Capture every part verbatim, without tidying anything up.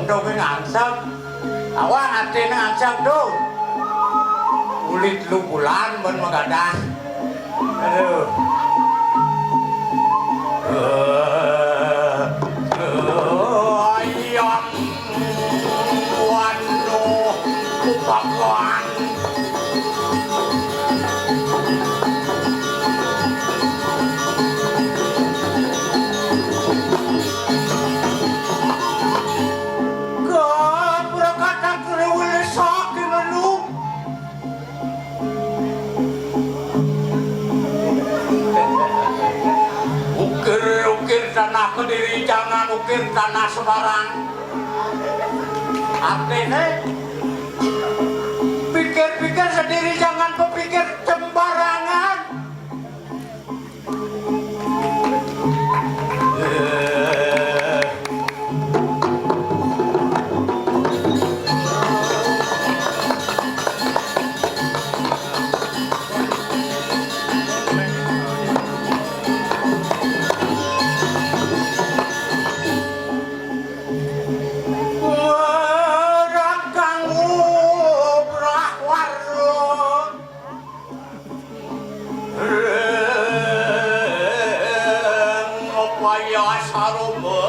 Dogé ngangsek. Awang aténé ngangsek, Dong. Uli telu bulan ben magadah. Aduh. Eh, eh, ayam. Waduh, kupakan. Gabrakatan kriwil saking elu. Ukir-ukir tanah Kediri jangan ukir tanah sembarang. Artiné, pikir-pikir sendiri, jangan berpikir sembarangan. Rakang ubrah warung. Ring upaya sarumba.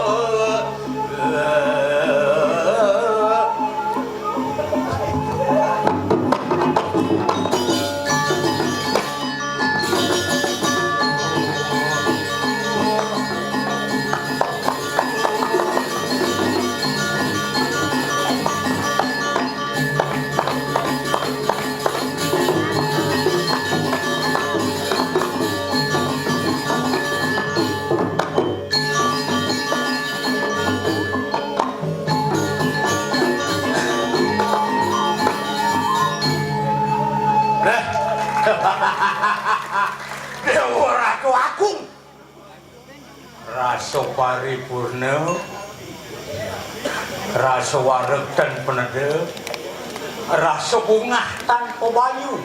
Déwa Ratu Agung. Rasa paripurna, rasa wareg tan paneda, rasa bungah tanpa bayu.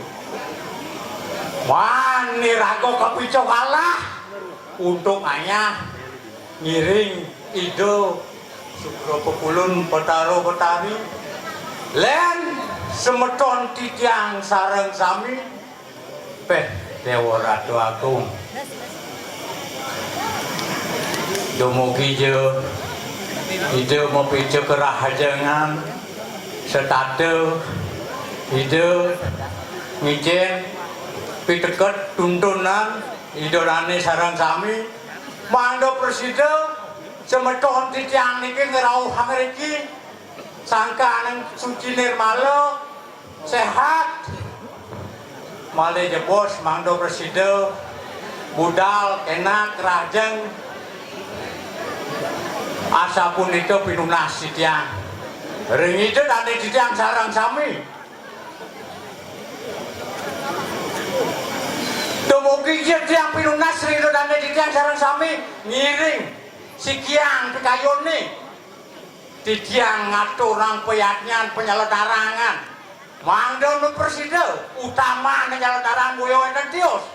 Wan niraga kapica kalah untuk ngayah ngiring Ida Sugra Pekulun Petara Petari, lén semeton titiang sareng sami. Péh, Déwa Ratu Agung. Dumugi ja Ida mapicek karahajengan, setata Ida ngicén piteket tuntunan Ida dané sareng sami, mangda prasida semeton titiang niki ngrauhang riki, sangkaning suci nirmala, séhat. Malih jebos mangda prasida budal, enak, rahajeng. Asapunika pinunas titiang. Ring Ida dané titiang sareng sami. Dumugi titiang pinunas ring Ida dané titiang sareng sami ngiring sikiang pikayunné. Titiang ngaturang payadnyan panyaladarangan. Mangda nu prasida utama nyaladaran boya wénten tios.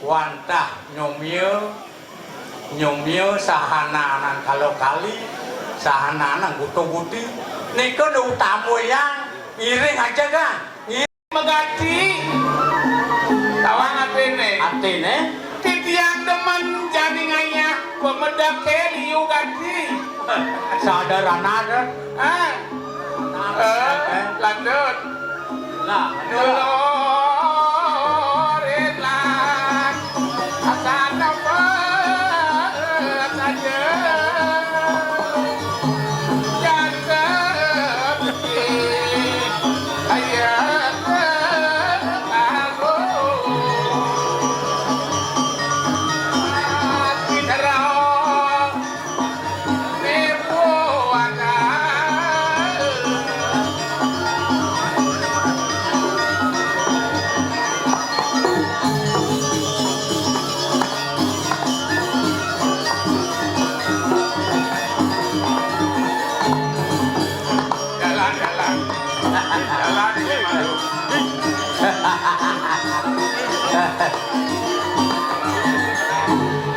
Wantah nyomia, nyomia sahana anang kala kali, sahana anang guta guti. Nika nu utama yang ngiring aja, Kang. Magati. Tawang atiné. Atiné? Titiang demen jani ngayah pamedeké liu gati. Sadar anak. Ah. Eh, lanjut. Lah, lanjut. Lorilah. Jalan, jalan. Jalan, jalan.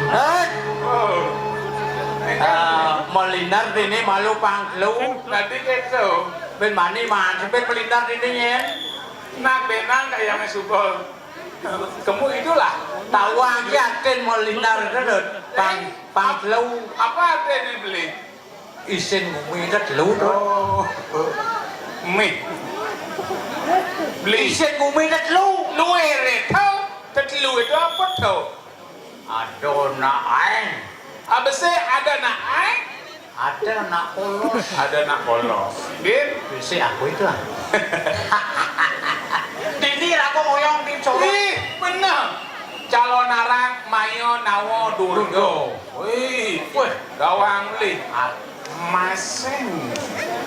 Hei. Oh. Ah. Malinar dini malu pang telu. Dadi kéto. Ben mani mati, ben malinar dini nyén. Nak benang kaya suba. Kemu itulah. Tawang ki atin malinar terus. Pang, pang telu. Apa artinya beli? Isin gumi telu to. Oh. Mih. Beli. Isin gumi telu. Luwih to. Tetelu itu apa to? Ada nak ain. Abese ada nak ain? Ada nak polos. Ada nak polos. Nggih. Bisi aku itu ah. Dini aku ngoyong di Solo. Ih, bener. Calon arak mayo nawa durga. Wih, wih, gawang beli. Ah, masing.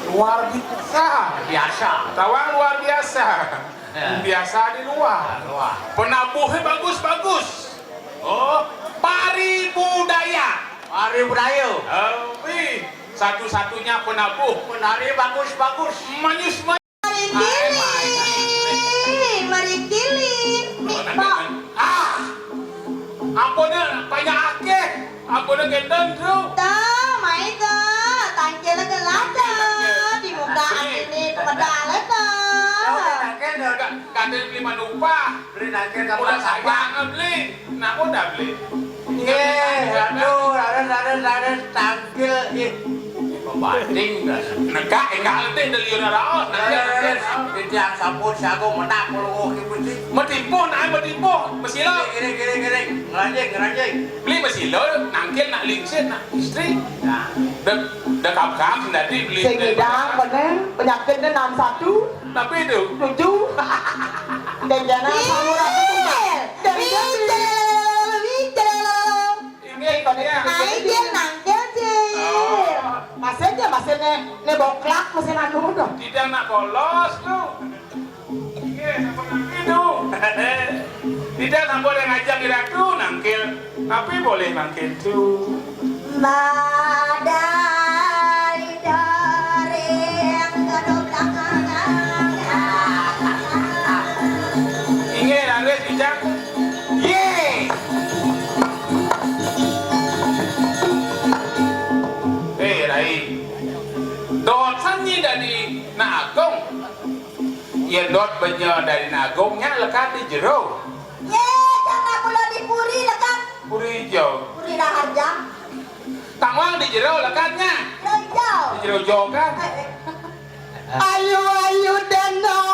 Luar biasa. Biasa. Tawang luar biasa. Ya. Biasa di luar. Luar. Penabuhnya bagus-bagus. Oh, pari budaya. Pari budaya. Oh, wih, satu-satunya penabuh. Penari bagus-bagus. Manyus, manyus. Mari kili, mari kili. Nih, Pak. Ah, ampun, banyak akeh. Ampun, kenten, Bro. Dah, mai dah. Tangkil gelada. Di muka ini pedal dah. Kata beli manupah. Beli nangkil kamu. Udah sayang beli. Nak udah beli. Nggih, aduh, laras, laras, laras, tangkil, ih. Pembanding dah. Negak enggak nanti deliun raos. Laras, laras, laras. Titiang sampun siaga menak puluh ribu sih. Medimpuh, nah, medimpuh. Mesila. Giring, giring, giring. Ngeranjing, ngeranjing. Beli mesila, nangkil nak lingsin, nak istri. Nah. Dek, dek kam-kam, nanti beli. Sing idang, bener, penyakitnya enam satu. Tapi itu. Tujuh. Dan jangan sama orang itu, Mbak. Dan Wicel, wicel. Ini, ini. Ayo, dia nangkil, Cil. Oh. Masih aja, masih ne, ne boklak, masih nanu tuh. Tidak nak bolos tuh. Iya, sama nangkil tuh. Tidak sampai ada ngajak di ratu nangkil. Tapi boleh nangkil tuh. Badai dari yang kedua belakangan. Inggih, lanjut, Ijang. Ye. Eh, Rai. Dot sanyi dari Nak Agung. Ya, dot benya dari Nak Agung, nya lekat di jero. Ye, jangan pula di puri lekat. Puri hijau. Puri Raharja. Tangwang di jero lekatnya. Jero hijau. Di jero jogan. Eh, eh. Ayu, ayu, dendong.